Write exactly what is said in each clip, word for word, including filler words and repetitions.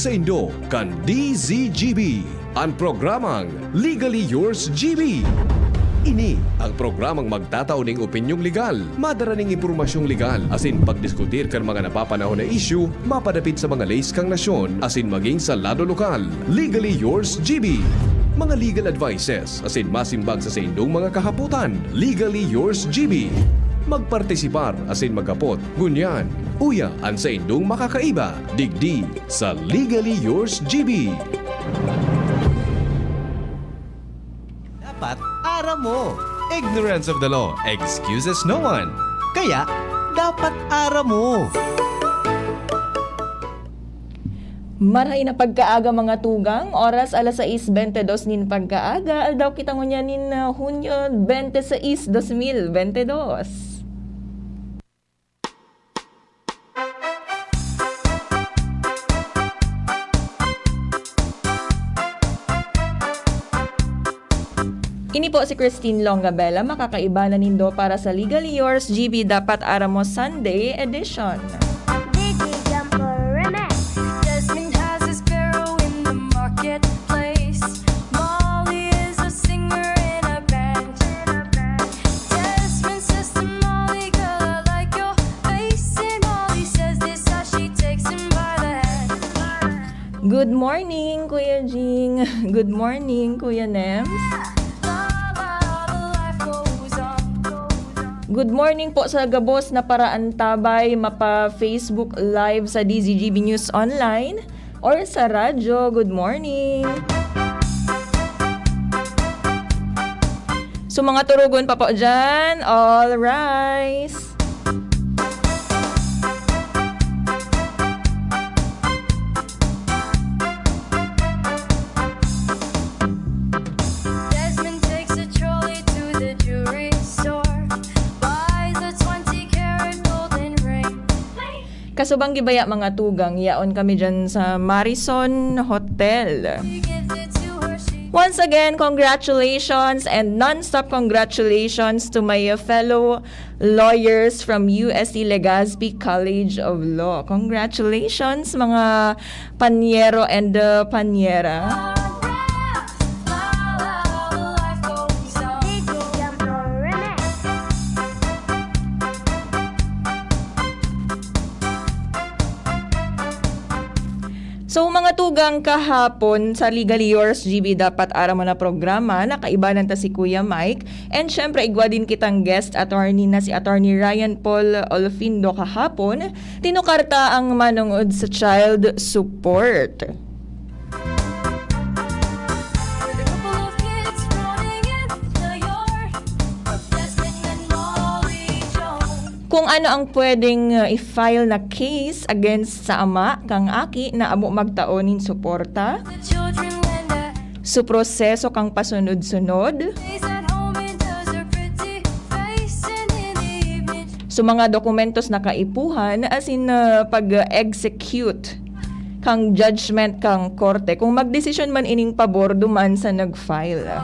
Saindo kan D Z G B, an programang Legally Yours G B. Ini ang programang magtatao ning opinyong legal, madara ning impormasyong legal, asin pagdiskutir kan mga napapanahon na isyu mapadapit sa mga leys kan nasyon asin maging sa lado lokal. Legally Yours G B. Mga legal advices asin masimbag sa saindong mga kahapotan. Legally Yours G B. Magpartisipar asin maghapot, ngunyan, uya an saindong makakaiba. Digdi sa Legally Yours G B. Dapat aram mo. Ignorance of the law excuses no one. Kaya, dapat aram mo. Marahay na pagkaaga, mga tugang. Oras alas sais bente dos nin pagkaaga. Aldaw kita ngunyan nin, ah, Hunyo bente sais, dos mil bente dos. Ini po si Christine Longabella, makakaiba na nindo para sa Legally Yours G B Dapat Aram Mo Sunday Edition. D J Jumper Remix. Jasmine has a sparrow in the marketplace. Molly is a singer in a band. Jasmine says to Molly, "Girl, I like your face." And Molly says this as she takes him by the hand. Good morning, Kuya Jing. Good morning, Kuya Nems. Good morning po sa gabos na paraantabay mapa Facebook Live sa D Z G B News Online or sa radyo. Good morning. So, mga turugon pa po dyan, all rise. Jasmine takes a trolley to the jewelry store, buys a twenty carat golden ring. Kasubang gibaya, mga tugang, yaon kami dyan sa Marison Hotel. She gives it to her, she Once again, congratulations and non-stop congratulations to my fellow lawyers from U S T Legazpi College of Law. Congratulations, mga panyero and, uh, panyera. So, mga tugang, kahapon sa Legally Yours G B Dapat Aram Mo na programa, nakaibanan ta si Kuya Mike. And syempre, igwa din kitang guest attorney na si Attorney Ryan Paul Olfindo kahapon. Tinukar ta ang manongod sa child support. Kung ano ang pwedeng, uh, i-file na case against sa ama kang aki na amo magtao nin suporta, su proseso kang pasunod-sunod, su mga dokumentos na kaipuhan, asin, uh, pag-execute kang judgment kang korte kung magdesisyon man ining pabor duman sa nag-file.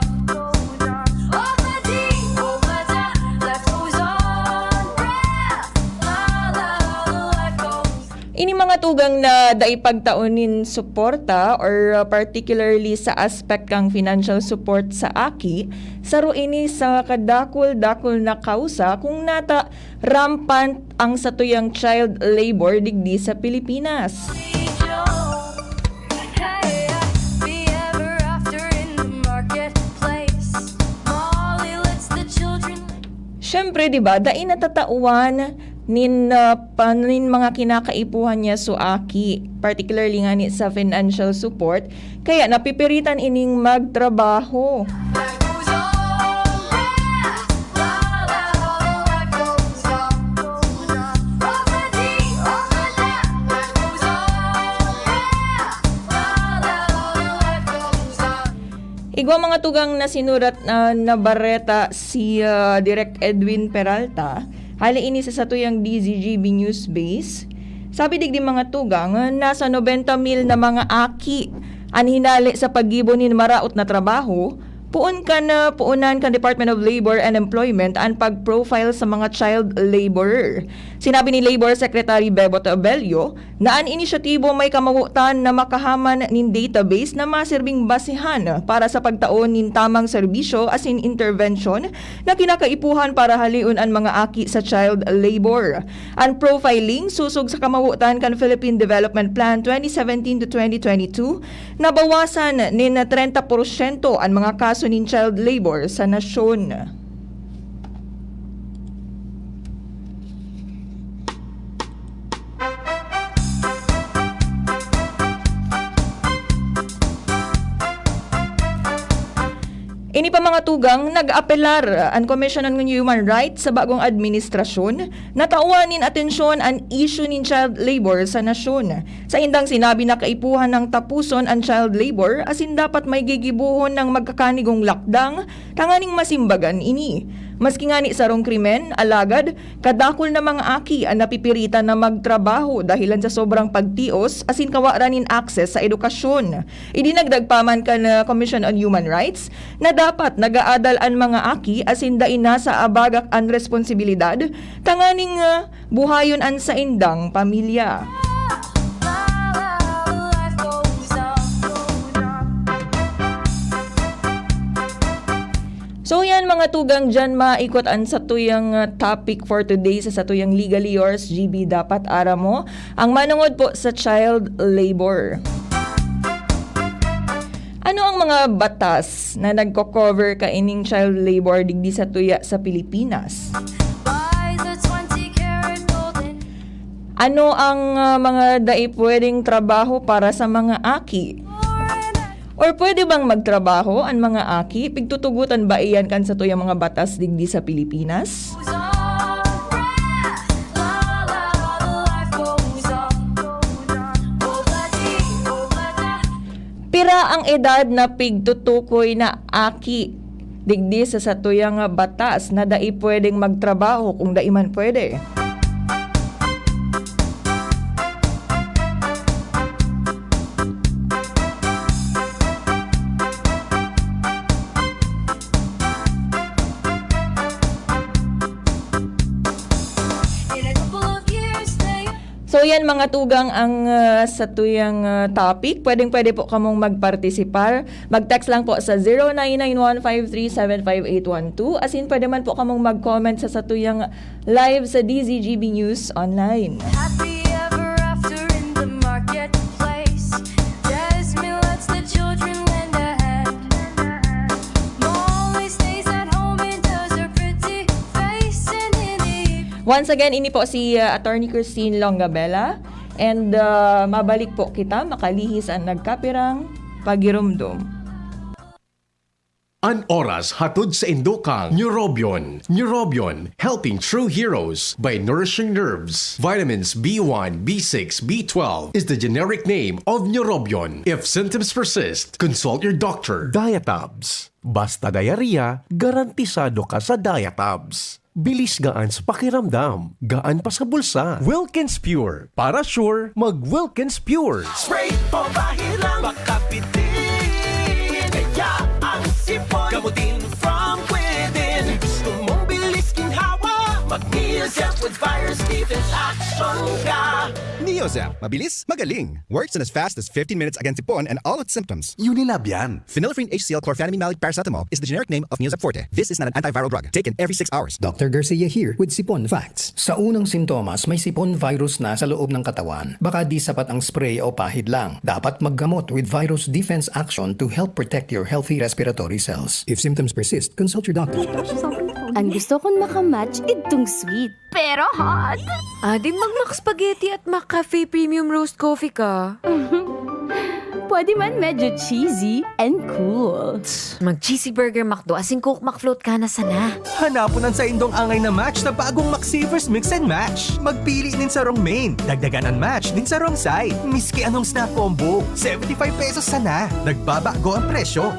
Ini mga tugang na dai pagtao nin suporta or, uh, particularly sa aspect kang financial support sa aki, saro ini sa kadakul-dakul na kausa kung nata rampant ang satuyang child labor digdi sa Pilipinas. Siyempre, di ba, dai natatawan nin, ah, pa-, nin mga kinakaipuhan niya so aki, particularly ngani sa financial support, kaya napipiritan ining magtrabaho. Igwa mga tugang na sinurat na, na bareta si, ah, Direk Edwin Peralta, hali ini sa satuyang D Z G B News Base. Sabi digdi mga tugang, nasa nobenta mil na mga aki an hinale sa paggibo nin maraot na trabaho, Poon kan, ah, puonan kan Department of Labor and Employment an pag-profile sa mga child laborer. Sinabi ni Labor Secretary Bebot Abelio na an inisyatibo may kamawotan na makahaman nin database na masirbing basehan para sa pagtao nin tamang serbisyo asin intervensyon na kinakaipuhan para haleon an mga aki sa child labor. An profiling sosog sa kamawotan kan Philippine Development Plan twenty seventeen to twenty twenty-two, nabawasan nin trenta porsyento an mga kaso nin child labor sa nasyon. Ini pa mga tugang, nag-apelar an Commission on Human Rights sa bagong administrasyon na tawan nin atensyon an isyu nin child labor sa nasyon. Saindang sinabi na kaipuhan nang tapuson an child labor asin dapat may gigibohon na magkakanigong lakdang tanganing masimbagan ini. Maski ngani sarong krimen, alagad kadakul na mga aki an napipiritan na magtrabaho dahilan sa sobrang pagtios asin kawaran nin access sa edukasyon. Idinagdag pa man kan, ah, Commission on Human Rights na dapat nag-aadal an mga aki asin dai na sa abagak an responsibilidad tanganing, ah, buhayon an saindang pamilya. So yan, mga tugang, dyan maikot an satuyang, ah, topic for today sa satuyang Legally Yours, G B Dapat Aram Mo, ang manungod po sa child labor. Ano ang mga batas na nagko-cover kaining child labor digdi sa tuya sa Pilipinas? Ano ang, ah, mga dai pwedeng trabaho para sa mga aki? Or pwede bang magtrabaho an mga aki? Pigtutugotan ba iyan kan satuyang mga batas digdi sa Pilipinas? Pira ang edad na pigtutukoy na aki digdi sa satuyang batas na dai pwedeng magtrabaho kung dai man pwede? So yan, mga tugang, ang, ah, satuyang, ah, topic. Pwedeng-pwede po kamong magpartisipar. Mag-text lang po sa zero nine nine one five three seven five eight one two. Asin pwede man po kamong mag-comment sa satuyang live sa D Z G B News Online. Happy ever after in the marketplace. Jasmine lets the children lend a hand. Molly stays at home and does her pretty face. And in the evening, once again, ini po si, uh, Attorney Christine Longabella. And, uh, mabalik po kita, makalihis an nagkapirang pagirumdom. An oras hatod saindo kan Neurobion. Neurobion, helping true heroes by nourishing nerves. Vitamins B one, B six, B twelve is the generic name of Neurobion. If symptoms persist, consult your doctor. Diatabs. Basta diarrhea, garantisado ka sa Diatabs. Bilis gaan sa pakiramdam, gaan pa sa bulsa. Wilkins Pure. Para sure, mag Wilkins Pure. Spray o bahid lang, makabitin. Kaya ang sipon, gamutin from within. Gusto mong bilis ginhawa, mag Neozep with virus defense action ka. Neozep, mabilis, magaling. Works in as fast as fifteen minutes against sipon and all its symptoms. Unilab yan. Phenylephrine H C L chlorphenamine maleate paracetamol is the generic name of Neozep Forte. This is not an antiviral drug. Taken every six hours. Doctor Garcia here with Sipon Facts. Sa unang sintomas, may sipon virus na sa loob ng katawan. Baka di sapat ang spray o pahid lang. Dapat maggamot with virus defense action to help protect your healthy respiratory cells. If symptoms persist, consult your doctor. Ang gusto kong makamatch, itong sweet. Pero hot. Adi, mag-Mac Spaghetti at Mac Cafe Premium Roast Coffee ka. Pwede man medyo cheesy and cool. Mag-cheesy burger McDo asin Coke McFloat ka na sana. Hanapon an saindong angay na match sa bagong McSavers Mix and Match. Magpili nin sarong main, dagdagan an match nin sarong side. Miski anong snack combo, seventy five pesos sana. Nagbabago ang presyo.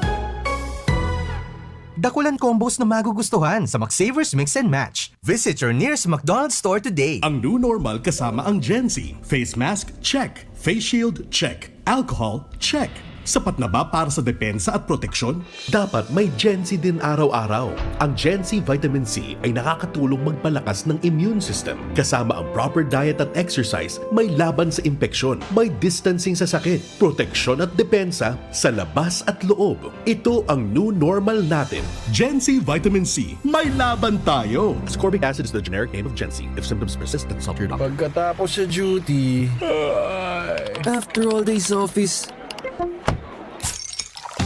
Dakulan combos na magugustuhan sa McSavers Mix and Match. Visit your nearest McDonald's store today. Ang new normal kasama ang Gen Z. Face mask, check. Face shield, check. Alcohol, check. Sapat na ba para sa depensa at proteksyon? Dapat may Gen C din araw-araw. Ang Gen C Vitamin C ay nakakatulong magpalakas ng immune system, kasama ang proper diet at exercise, may laban sa impeksyon, may distancing sa sakit, proteksyon at depensa sa labas at loob. Ito ang new normal natin. Gen C Vitamin C, may laban tayo! Ascorbic acid is the generic name of Gen C. If symptoms persist, consult your doctor. Pagkatapos sa duty, After all days office,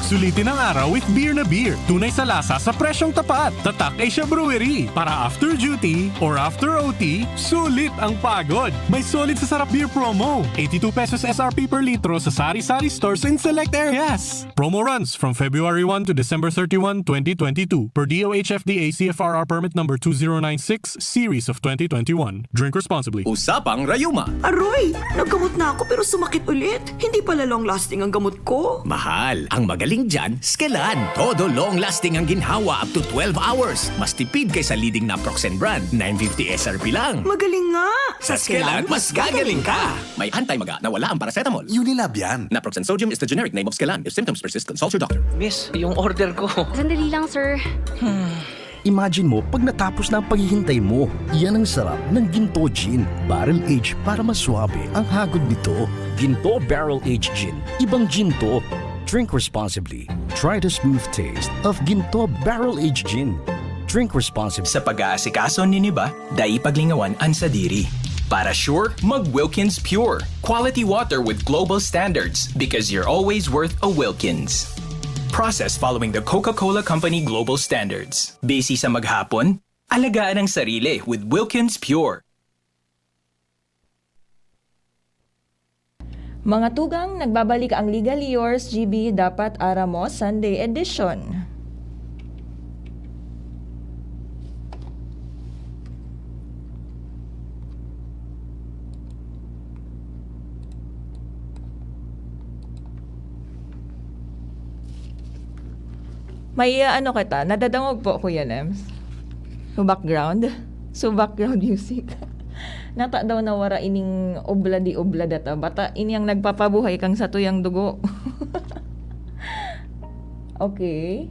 Sulitin ang araw with beer na beer. Tunay sa lasa sa presyong tapat. Tatak Asia Brewery. Para after duty or after O T, sulit ang pagod. May sulit sa sarap beer promo. Eighty-two pesos S R P per litro sa sari-sari stores in select areas. Promo runs from February one to December thirty-one, twenty twenty-two. Per D O H F D A C F R R permit number two zero nine six, series of twenty twenty-one. Drink responsibly. Usapang Rayuma. Aroy! Naggamot na ako pero sumakit ulit. Hindi pala long lasting ang gamot ko. Mahal, ang magaling dyan, Skelan. Todo long lasting ang ginhawa up to twelve hours. Mas tipid kaysa leading naproxen brand, nine fifty S R P lang. Magaling nga! Sa Skelan, mas gagaling ka! May anti-maga na wala ang paracetamol. Unilab yan. Naproxen sodium is the generic name of Skelan. If symptoms persist, consult your doctor. Miss, yung order ko. Sandali lang, sir. Imagine mo pag natapos na ang paghihintay mo. Iyan ang sarap ng Ginto Gin. Barrel aged para mas suabe ang hagod nito. Ginto Barrel Aged Gin. Ibang Ginto. Drink responsibly. Try the smooth taste of Ginto Barrel Aged Gin. Drink responsibly. Sa pag-aasikaso nin iba, dai paglingawan an sadiri. Para sure, mag Wilkins Pure. Quality water with global standards, because you're always worth a Wilkins. Processed following the Coca-Cola Company global standards. Busy sa maghapon? Alagaan ang sarili with Wilkins Pure. Mga tugang, nagbabalik ang Legally Yours, G B Dapat Aram Mo Sunday Edition. May, ah, ano kita, nadadangog po, Kuya Lems? So background? So background music? Nata daw nawara ining obladi-oblada ta. Bata ini ang nagpapabuhay kang satuyang dugo. Okay.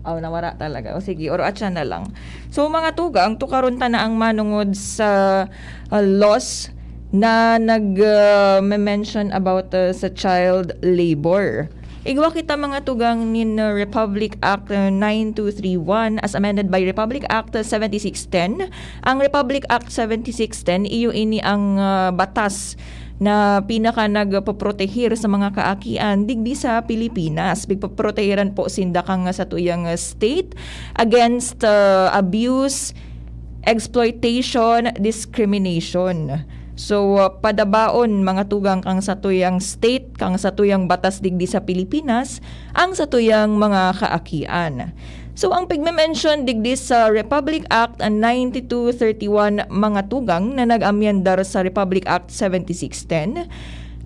Oh, nawara talaga. O sige, oro atyan na lang. So, mga tugang, tukaron ta na ang manungod sa ah, laws na nag-mention about ah, sa child labor. Igwa kita mga tugang nin ah, Republic Act ah, nine two three one as amended by Republic Act ah, seventy-six ten. Ang Republic Act seventy-six ten, iyo ini ang ah, batas na pinaka nagpoprotehir sa mga kaakian digdi sa Pilipinas. Pigpoprotehiran po sinda kang satuyang ah, state against ah, abuse, exploitation, discrimination. So, ah, padabaon mga tugang kang satuyang state, kang satuyang batas digdi sa Pilipinas, ang satuyang mga kaakian. So, ang pigme-mention digdi sa Republic Act ninety-two thirty-one, mga tugang na nag-amyendar sa Republic Act seventy-six ten,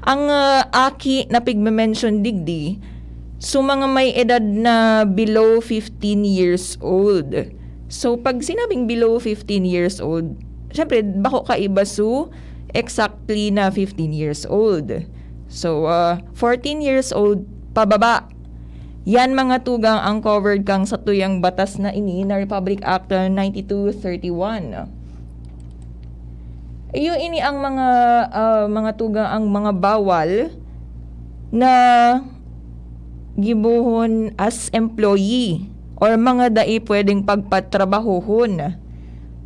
ang ah, aki na pigme-mention digdi, so mga may edad na below fifteen years old. So, pag sinabing below fifteen years old, syempre, bako kaiba su exactly na fifteen years old. So, ah, fourteen years old pababa. Yan mga tugang ang covered kang satuyang batas na ini na Republic Act ah, ninety-two thirty-one. Iyo ini ang mga ah, mga tugang, ang mga bawal na gibohon as employee or mga dai pwedeng pagpatrabahohon.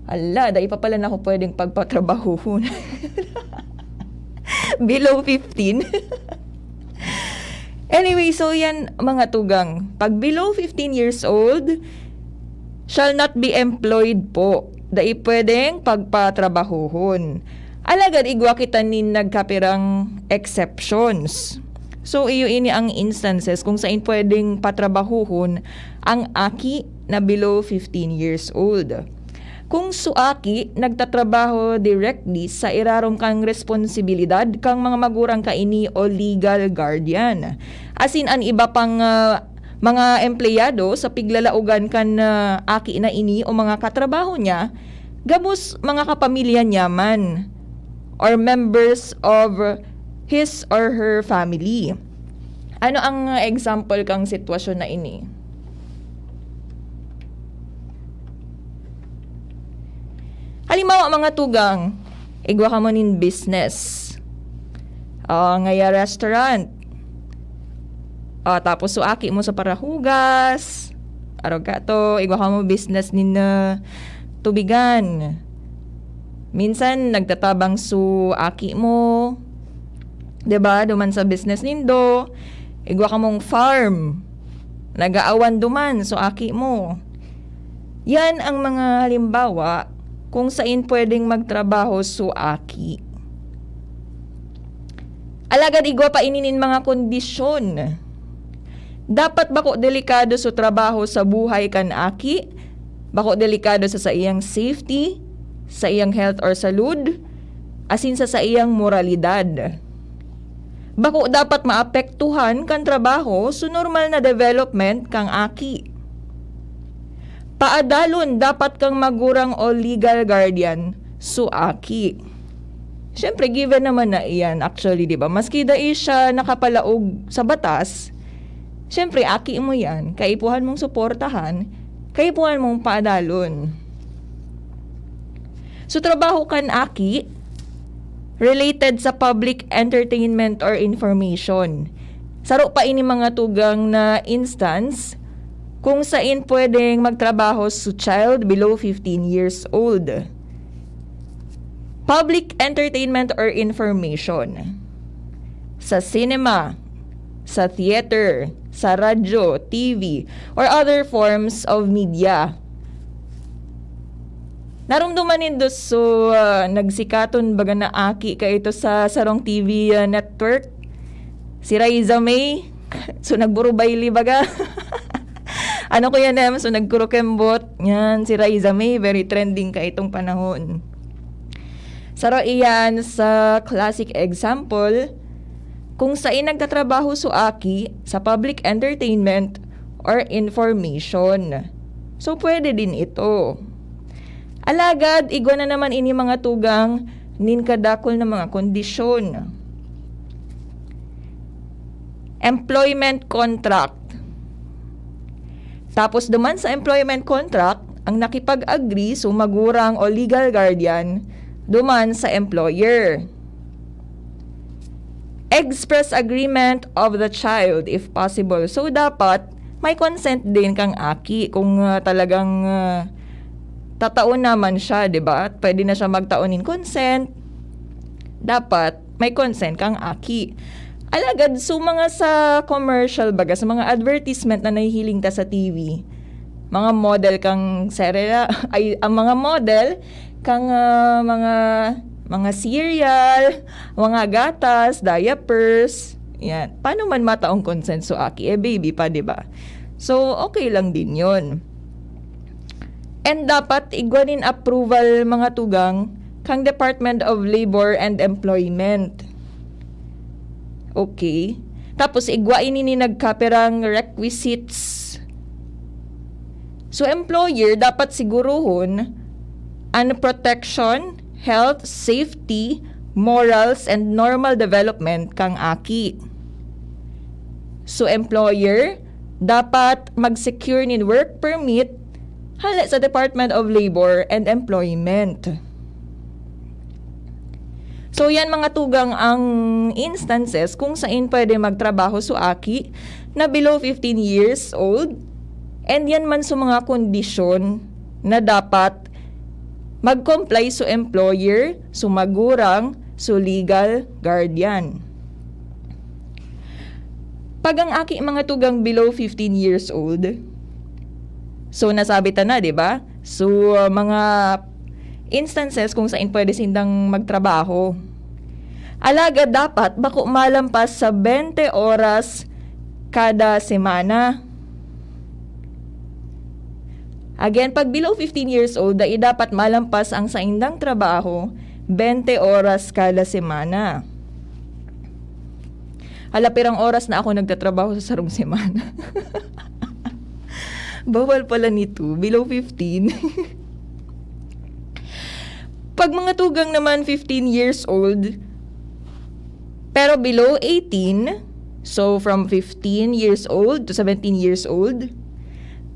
Ala, dai pa pala nako pwedeng pagpatrabahohon. Below fifteen. Anyway, so yan mga tugang. Pag below fifteen years old, shall not be employed po. Dai pwedeng pagpatrabahohon. Alagad igwa kita nin nagkapirang exceptions. So, iyo ini ang instances kung sain pwedeng patrabahohon ang aki na below fifteen years old. Kung su aki nagtatrabaho directly sa irarom kan responsibilidad kan mga magurang kaini o legal guardian, asin an iba pang ah, mga empleyado sa piglalaogan kan ah, aki na ini o mga katrabaho niya, gabos mga kapamilya niya man or members of his or her family. Ano ang example kang sitwasyon na ini? Halimbawa, mga tugang, igwa kamo nin business. Ah, ngaya restaurant. Ah, tapos so aki mo sa parahugas. Arog ka to, igwa kamo business nin, ah, tubigan. Minsan, nagtatabang so aki mo. 'Di ba? Duman sa business nindo, igwa kamong farm. Nag-aawan duman so aki mo. Yan ang mga halimbawa kung sain pwedeng magtrabaho so aki. Alagad igwa pa ini nin mga kondisyon. Dapat bako delikado so trabaho sa buhay kan aki, bako delikado sa saiyang safety, saiyang health or salud, asin sa saiyang moralidad. Bako dapat maapektuhan kan trabaho so normal na development kang aki. Paadalon dapat kang magurang o legal guardian so aki. Siyempre, given naman na iyan, actually, di ba? Maski dai siya nakapalaog sa batas, siyempre, aki mo yan. Kaipuhan mong suportahan, kaipuhan mong paadalon. So, trabaho kan aki, related sa public entertainment or information. Saro pa ini mga tugang na instance kung sain pwedeng magtrabaho sa child below fifteen years old. Public entertainment or information. Sa cinema, sa theater, sa radyo, T V, or other forms of media. Narumduman nindo so, ah, nagsikaton baga na aki kaito sa sarong T V, ah, network? Si Raiza May. So, nagburubayli baga. Ano ko yan, em? So, nagkurukembot. Yan, si Raiza May, very trending kaitong panahon. Saro iyan sa classic example kung sain nagtatrabaho so aki sa public entertainment or information. So, pwede din ito. Alagad, igwa na naman ini mga tugang nin kadakul na mga kondisyon. Employment contract. Tapos duman sa employment contract, ang nakipag-agree so magurang o legal guardian duman sa employer. Express agreement of the child if possible. So, dapat may consent din kang aki kung, ah, talagang, ah, tataon naman siya, 'di ba? Pwede na siya magtaon nin consent. Dapat may consent kang aki. Alagad, so, mga sa commercial, baga, sa mga advertisement na nahihiling ta sa T V, mga model kang serela-, ay, ang mga model kang, ah, mga, mga cereal, mga gatas, diapers, yan. Paano man mataong consent so aki? Eh, baby pa, 'di ba? So, okay lang din 'yon. And dapat igwa nin approval, mga tugang, kang Department of Labor and Employment. Okay. Tapos igwa ini nin nagkaperang requisites. So, employer dapat sigurohon an protection, health, safety, morals, and normal development kang aki. So, employer dapat mag-secure nin work permit hale sa Department of Labor and Employment. So, yan, mga tugang, ang instances kung sain pwede magtrabaho so aki na below fifteen years old. And yan man so mga kondisyon na dapat mag-comply so employer, so magurang, so legal guardian. Pag ang aki, mga tugang, below fifteen years old, so, nasabi ta na, 'di ba? So, uh, mga instances kung sain pwede sindang magtrabaho. Alagad dapat bako malampas sa twenty oras kada semana. Again, pag below fifteen years old, dai dapat malampas ang saindang trabaho twenty oras kada semana. Hala, pirang oras na ako nagtatrabaho sa sarong semana. Bawal pala nito, below fifteen. Pag mga tugang naman fifteen years old, pero below eighteen, So, from fifteen years old to seventeen years old,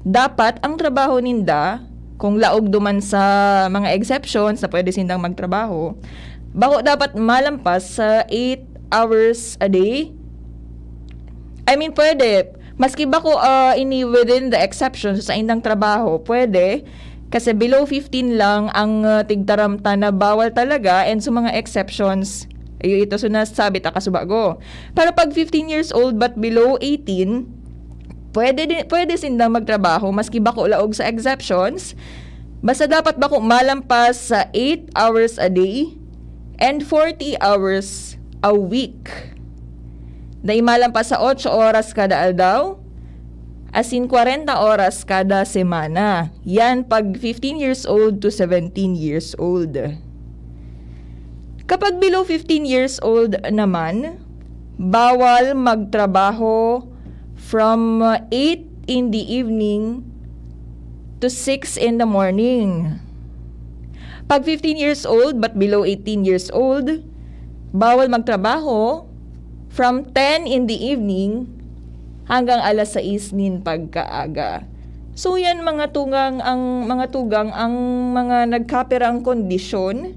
dapat ang trabaho ninda, kung laog duman sa mga exceptions na pwede sindang magtrabaho, bako dapat malampas sa eight hours a day. I mean, pwede. Maski bako, ah, ini within the exceptions sa indang trabaho, pwede. Kasi below fifteen lang ang, ah, tigtaram ta na bawal talaga, and sa mga exceptions, iyo ito, so nasabi ta kasubago. Pero pag fifteen years old but below eighteen, pwede din, pwede sindang magtrabaho maski bako laog sa exceptions. Basta dapat bako malampas sa eight hours a day and forty hours a week. Dai malampas sa otso oras kada aldaw, asin kwarenta oras kada semana. Yan pag fifteen years old to seventeen years old. Kapag below fifteen years old naman, bawal magtrabaho from eight in the evening to six in the morning. Pag fifteen years old but below eighteen years old, bawal magtrabaho from ten in the evening hanggang alas sais nin pagkaaga. So, yan mga tugang ang, mga tugang ang mga nagkapirang kondisyon,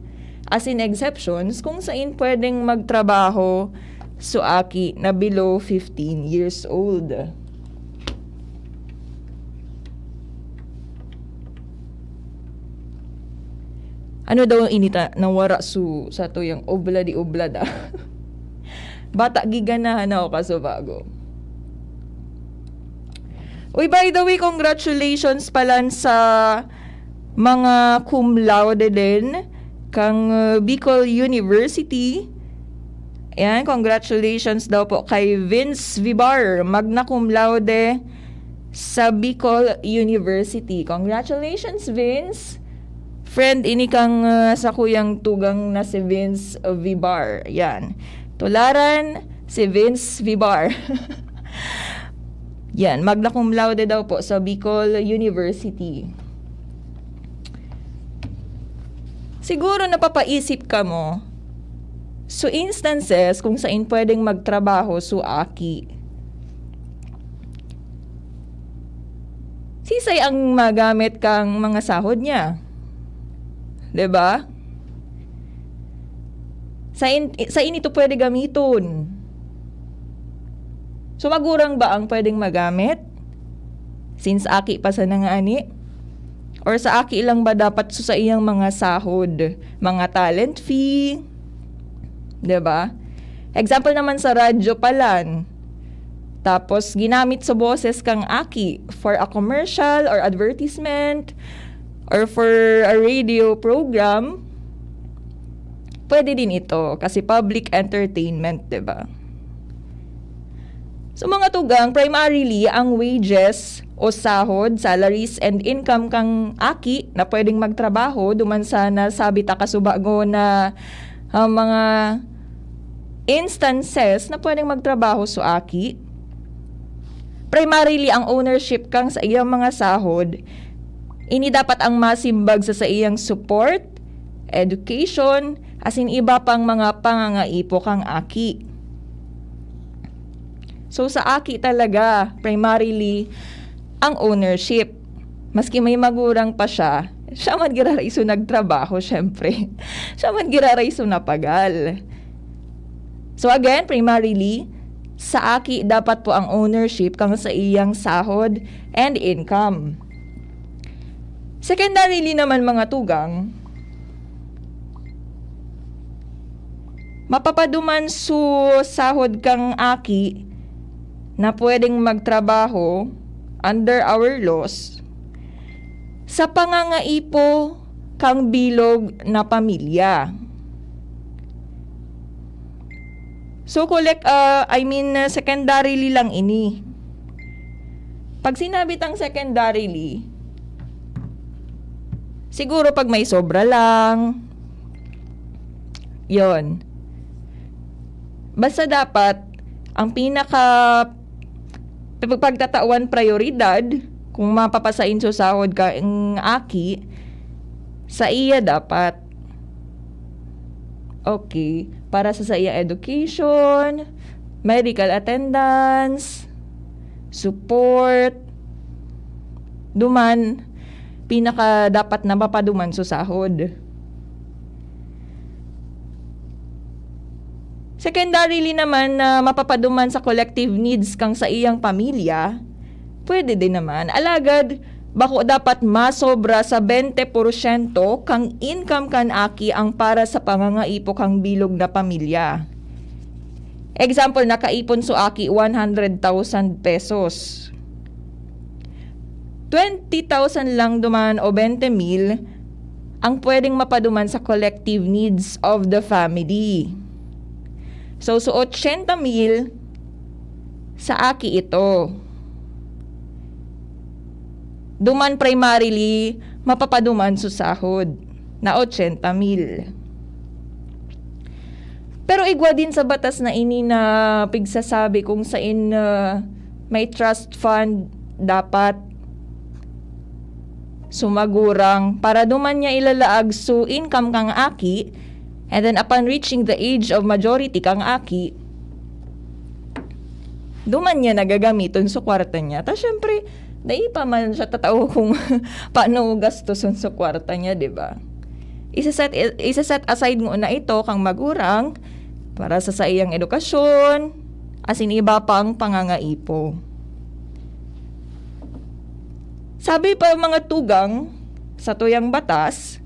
as in exceptions, kung sain pwedeng magtrabaho so aki na below fifteen years old. Ano daw inita nawara su sa tuyang obla di obla da? Bata giganahan ako kaso bago. Uy, by the way, congratulations palan sa mga cum laude din kang, uh, Bicol University. Ayan, congratulations daw po kay Vince Vibar, magna cum laude sa Bicol University. Congratulations, Vince! Friend ini kang, uh, sa kuyang tugang na si Vince Vibar. Yan. Tularan, si Vince Vibar. Yan, magna cum laude daw po sa Bicol University. Siguro napapaisip ka mo, so instances kung sain pwedeng magtrabaho so aki. Sisay ang magamit kang mga sahod niya? 'Di ba? Sain, sain ito pwede gamiton? So, magurang ba ang pwedeng magamit? Since aki pa sana nga ani? Or sa aki lang ba dapat so saiyang mga sahod, mga talent fee? 'Di ba? Example naman sa radyo palan. Tapos, ginamit sa boses kang aki for a commercial or advertisement or for a radio program. Pwede din ito kasi public entertainment, 'di ba? So, mga tugang, primarily, ang wages o sahod, salaries and income kang aki na pwedeng magtrabaho duman sa nasabi ta kasubago na, ah, mga instances na pwedeng magtrabaho so aki. Primarily, ang ownership kang sa iyang mga sahod, ini dapat ang masimbag sa saiyang support, education, asin iba pang mga pangangaipo kang aki. So, sa aki talaga, primarily, ang ownership. Maski may magurang pa siya, siya man giraraiso nagtrabaho, syempre. Siya man giraraiso napagal. So again, primarily, sa aki dapat po ang ownership kang sa iyang sahod and income. Secondarily naman, mga tugang, mapapaduman su sahod kang aki na pwedeng magtrabaho under our laws sa pangangaipo kang bilog na pamilya. So, collect, ah, I mean, ah, secondarily lang ini. Pag sinabi tang secondarily, siguro pag may sobra lang, yon. Basta dapat, ang pinaka pag-, pagtatawan prayoridad, kung mapapasain so sahod kang aki, sa iya dapat. Okay, para sa, sa iya education, medical attendance, support, duman, pinaka dapat na mapaduman sa sahod. Secondarily naman, na mapapaduman sa collective needs kang sa iyang pamilya, pwede din naman. Alagad, bako dapat masobra sa twenty porsyento kang income kan aki ang para sa pangangaipo kang bilog na pamilya. Example, nakaipon so aki one hundred thousand pesos. Twenty thousand lang duman o twenty mil ang pwedeng mapaduman sa collective needs of the family. So, so ochenta mil sa aki ito. Duman primarily, mapapaduman sa sahod na ochenta mil. Pero igwa din sa batas na ini na pigsasabi kung sain, ah, may trust fund dapat sumagurang para duman niya ilalaag su income kang aki, and then upon reaching the age of majority kang aki, duman niya nagagamiton su kwarta niya. Ta syempre, dai pa man siya tatao kung paano gastuson su kwarta niya, di ba? Isa-set, isa-set aside nguna ito kang magurang para sa saiyang edukasyon, asin iba pang pangangaipo. Sabi pa mga tugang sa tuyang batas,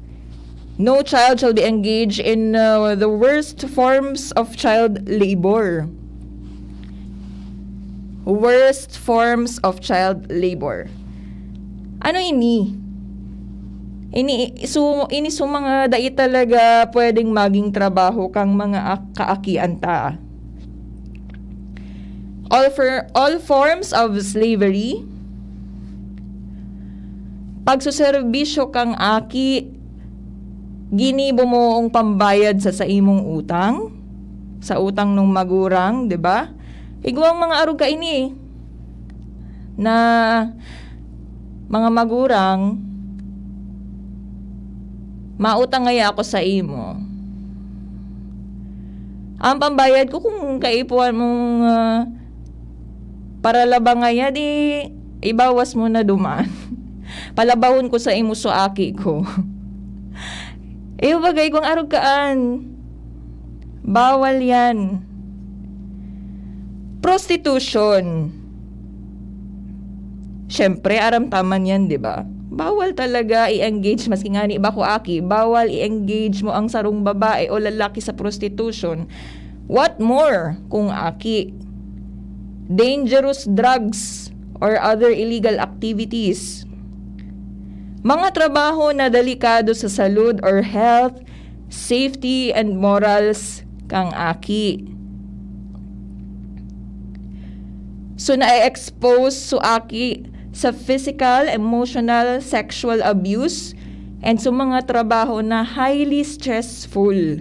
"No child shall be engaged in, uh, the worst forms of child labor." Worst forms of child labor. Ano ini? Ini, su-, ini su mga dai talaga pwedeng maging trabaho kang mga ak-, kaakian ta. All for, all forms of slavery. Pagsuserbisyo kang aki, ginibo mong pambayad sa saimong utang, sa utang nung magurang, di ba? Igwang mga arog kaini na mga magurang, "Mautang ngaya ako sa imo. Ang pambayad ko, kung kaipuhan mong, ah, paralaba ngaya, di ibawas mo na duman. Palabahon ko sa imo sa aki ko." Eh, bagay kong arog kaan. Bawal yan. Prostitution. Siyempre, aram ta man yan, di ba? Bawal talaga i-engage, maski ngani bako aki, bawal i-engage mo ang sarong babae o lalaki sa prostitution. What more kung aki? Dangerous drugs or other illegal activities. Mga trabaho na delikado sa salud or health, safety, and morals kang aki. So, na-expose so aki sa physical, emotional, sexual abuse, and sa mga trabaho na highly stressful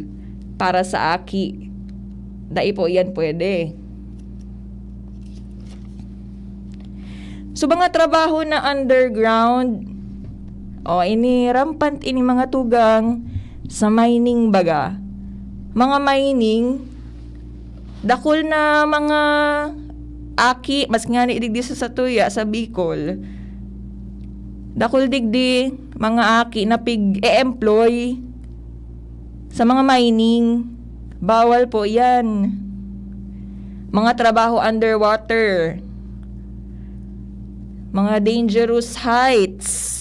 para sa aki. Dai po yan pwede. So, mga trabaho na underground, o, ini rampant ini mga tugang sa mining baga. Mga mining, dakul na mga aki, mas ngani digdi sa satuya, sa Bicol. Dakul digdi, mga aki na pig-e-employ sa mga mining. Bawal po yan. Mga trabaho underwater. Mga dangerous heights.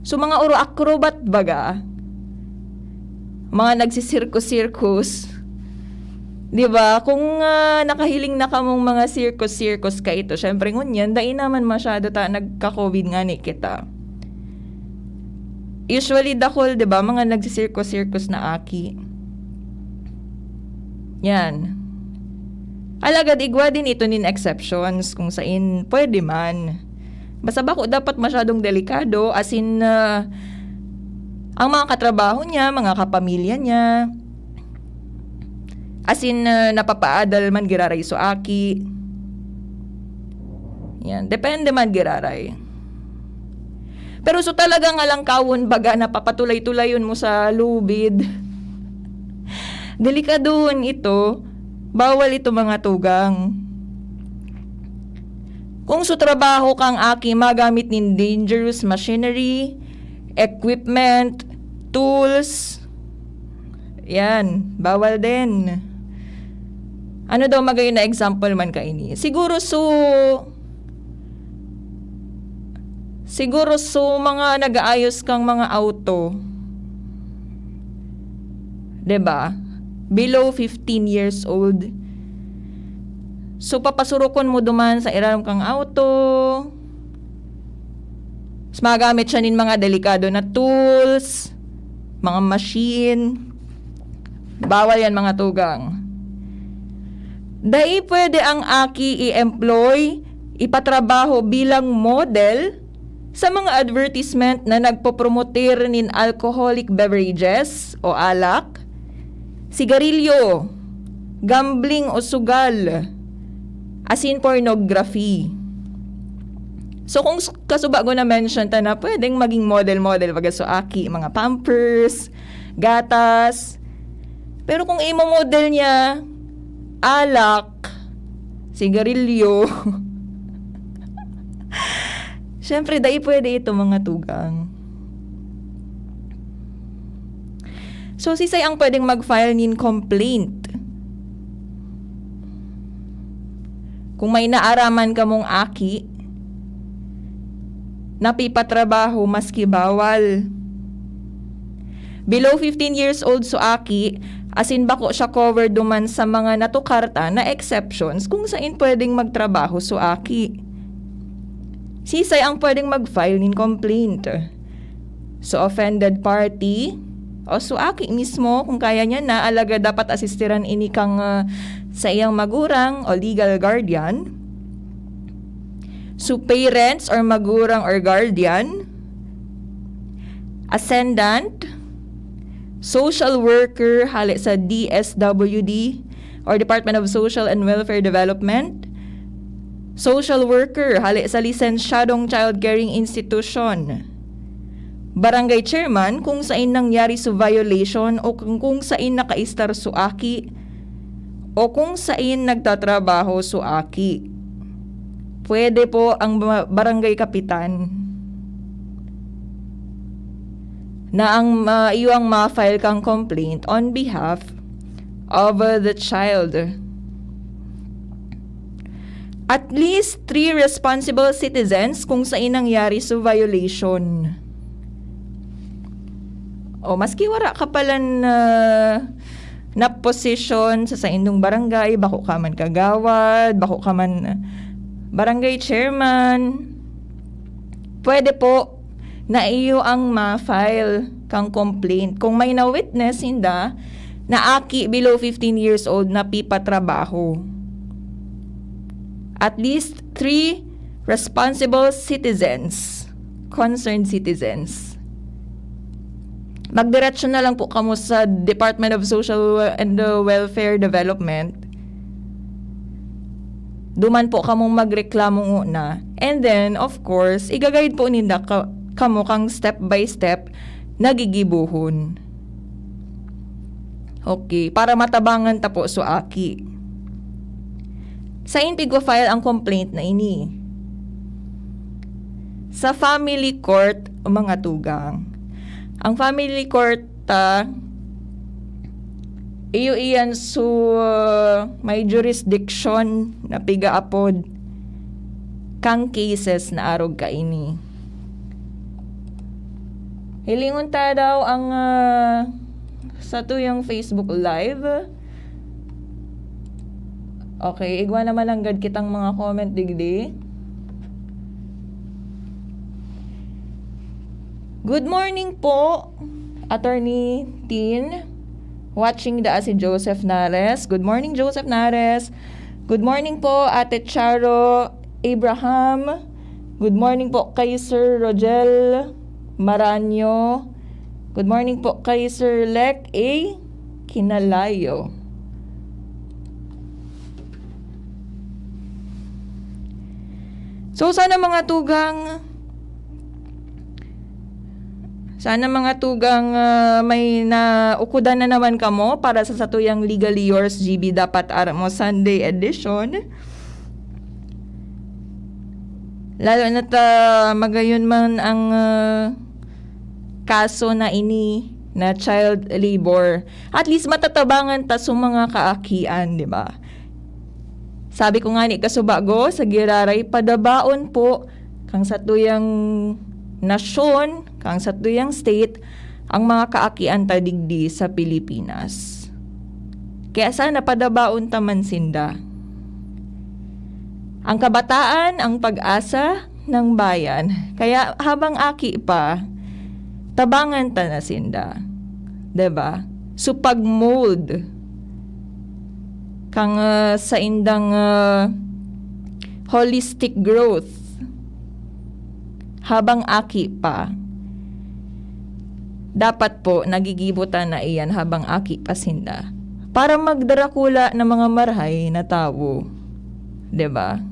So, mga uro acrobat baga. Mga nagsisirkus-sirkus. Di ba? Kung, ah, nakahiling na kamong mga circus-circus ka ito, syempre ngunyan, dai naman masyado ta nagka-covid ngani kita. Usually, dakul, di ba? Mga nagsisirkus-sirkus na aki. Yan. Alagad igwa din ito nin exceptions kung sain pwede man. Basta bako dapat masyadong delikado, as in, ah, ang mga katrabaho niya, mga kapamilya niya, as in, ah, napapaadal man giraray so aki. Yan, depende man giraray. Pero so talagang alangkawon, baga napapatulay-tulayon mo sa lubid. Delikadohon ito. Bawal ito, mga tugang. Kung sa trabaho kang aki magamit nin dangerous machinery, equipment, tools, yan, bawal din. Ano daw magayon na example man kaini? Siguro su Siguro su mga nag-aayos kang mga auto. 'Di ba? Below fifteen years old. So, papasurukon mo duman sa irarom kang auto. Mas magamit siya nin mga delikado na tools, mga machine. Bawal yan, mga tugang. Dai pwede ang aki i-employ, ipatrabaho bilang model sa mga advertisement na nagpopromotir nin alcoholic beverages o alak, sigarilyo, gambling o sugal, asin pornography. So, kung s- kasuba ko na-mention ta na pwedeng maging model-model baga su aki, mga Pampers, gatas. Pero kung imo model niya, alak, sigarilyo, syempre, dai pwede ito, mga tugang. So, sisay ang pwedeng mag-file nin complaint? Kung may naaraman kamong aki, napipatrabaho maski bawal. Below fifteen years old su aki, asin bako siya covered duman sa mga natukar ta na exceptions kung sain pwedeng magtrabaho su aki. Sisay ang pwedeng mag-file nin complaint? Su offended party o su aki mismo kung kaya niya na, alagad dapat asistiran ini kang, ah, saiyang magurang o legal guardian. Su parents or magurang or guardian, ascendant, social worker hale sa D S W D or Department of Social and Welfare Development, social worker hale sa lisensyadong child caring institution, barangay chairman kung sain nangyari su violation o kung, kung sain nakaistar su aki, o kung sain nagtatrabaho su aki. Pwede po ang ba-, barangay kapitan na ang, ah, iyo ang ma-file kang complaint on behalf of, uh, the child. At least three responsible citizens kung sain nangyari su violation. O, maski wara ka palan, ah, na posisyon sa saindong barangay, bako ka man kagawad, bako ka man, ah, barangay chairman, pwede po na iyo ang ma-file kang complaint kung may na-witness sinda na aki below fifteen years old napipatrabaho. At least three responsible citizens, concerned citizens. Magdiretso na lang po kamo sa Department of Social and, uh, Welfare Development. Duman po kamong magreklamo ngona. And then, of course, iga-guide po ninda ka-, kamo kang step by step na gigibohon. Okay, para matabangan ta po su aki. Sain pigfa-file ang complaint na ini? Sa family court, mga tugang. Ang family court ta, iyo iyan su may jurisdiction na pigaapod kang cases na arog kaini. Hilingon ta daw ang, ah, satuyang Facebook Live. Okay, igwa naman nanggad kitang mga comment digdi. Good morning po, Attorney Tin. Watching daa si Joseph Nares. Good morning, Joseph Nares. Good morning po, Ate Charo Abraham. Good morning po kay Sir Rogel Maranyo. Good morning po kay Sir Lek A Kinalayo. So, sana, mga tugang, Sana, mga tugang, ah, may naukudan na naman kamo para sa satuyang Legally Yours, G B Dapat Aram Mo Sunday edition. Lalo na ta magayon man ang, ah, kaso na ini na child labor. At least matatabangan ta sa mga kaakian, di ba? Sabi ko nga ni kasubago, sa giraray, padabaon po kang satuyang nasyon, kang satuyang state, ang mga kaakian ta digdi sa Pilipinas. Kaya sana padabaon ta man sinda. Ang kabataan, ang pag-asa ng bayan. Kaya habang aki pa, tabangan ta na sinda. 'Di ba? So, pag-mold kang, ah, saindang, ah, holistic growth habang aki pa, dapat po nagigibo ta na iyan habang aki pa sinda para magdarakula na mga marahay na tawo. 'Di ba?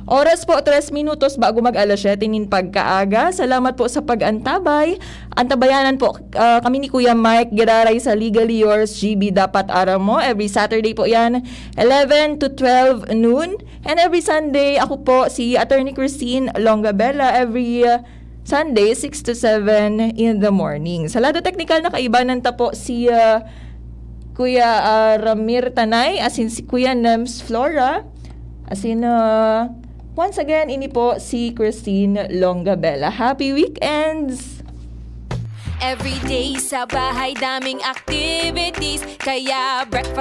Oras po, tres minutos bago mag alas siyete nin pagkaaga. Salamat po sa pag-antabay. Antabayanan po, ah, kami ni Kuya Mike Giraray sa Legally Yours, G B Dapat Aram Mo. Every Saturday po yan, eleven to twelve noon. And every Sunday, ako po, si Attorney Christine Longabella. Every, ah, Sunday, six to seven in the morning. Sa lado teknikal, nakaibanan ta po si, ah, Kuya, ah, Ramir Tanay, asin si Kuya Nems Flora, asin, ah, once again, ini po si Christine Longabella. Happy weekends! Everyday sa bahay daming activities. Kaya breakfast